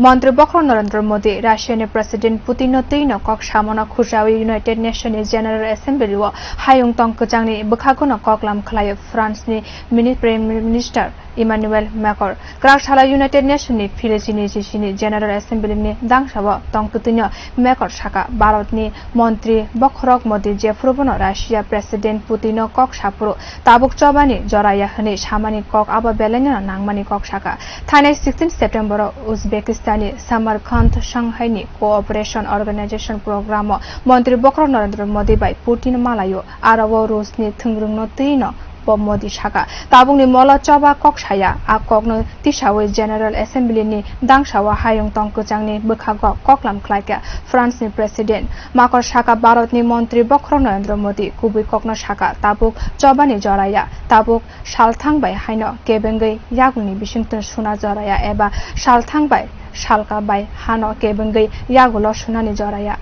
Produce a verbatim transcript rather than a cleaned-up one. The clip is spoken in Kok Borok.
Montri bokhorok Narendra Modi Russia ni President Putin no twi no kok samano khujawi United Nation ni General Assembly o hayung tong kwchangni bwkhago no koklam khlai France ni Mini Prime Minister Emmanuel Macron. Kwrak sala United Nation ni philisi ni sisi ni General Assembly ni dangsao tong kwtwino Macron saka Bharat ni montri bokhorok Modi jephuru bono Russia President Putin no kok saphuru tabuk chobani joraya hwnwi samani kok abo belai no nangmani kok saka. Thainai sixteen September o Uzbekistan ni Samarkand Shanghai ni Cooperation Organization program o montri bokhorok Narendra Modi bai Putin malaio, aro o Rus ni thwngrwng no twi no bo Modi saka. Tabukni molo choba kok saya, a kokno tisawi General Assembly ni dangsao hayung tong kwchangni bwkhago koklam khlaikha France ni President. Macron saka Bharat ni montri bokhorok Narendra Modi kubui kokno saka, tabuk chobani joraya, tabuk salthang bai haino kebengwi yagulni bisingtwi suna joraya eba salthang bai salka bai hano kebengwi yagulo sunani joraya.